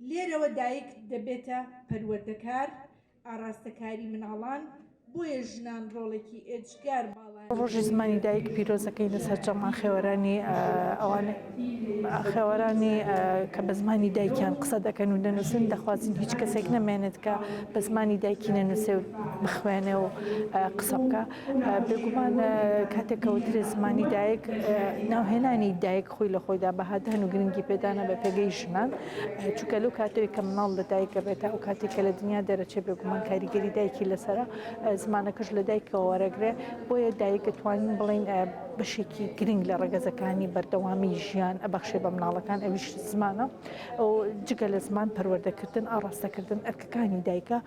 لێرەوە دایک دەبێتە پەروەردەکار، ئاڕاستەکاری مناڵان، بۆیە ژنان ڕۆڵێکی ئێجگار باڵایان. ڕۆژی زمانی دایک پیرۆزەکەی لە سەرجەم ئاخێوەرانی ئەوانەی ئاخێوەرانی کە بە زمانی دایکیان قسە دەکەن و دەنووسن دەخوازین هیچ کەسێک نەمێنێت کە بە زمانی دایکی نەنووسێ و بخوێنێ و قسە بکە بێگومان کاتێک کە وترێ زمانی دایک ناوهێنانی دایک خۆی لە خۆیدا بەهادان و گرنگی پێدانە بە پێگەی ژنان چونکە لەو کاتەوەی کە مناڵ لە دایک ئەبێت تا ئەو کاتێک کە لە دنیا دەرەچێت بێگومان کاریگەری دایکی لەسەرە زمانەکەش لە دایکەوە وەرەگرێ بۆیە دایک ئەتوانین بڵێین بەشێکی گرنگ لە ڕەگەزەکانی بەردەوامی ژیان ئەبەخشێ بە مناڵەکان ئەویش زمانە و جگە لە زمان پەروەردەکردن ئاڕاستەکردن ئەرکەکانی دایکە.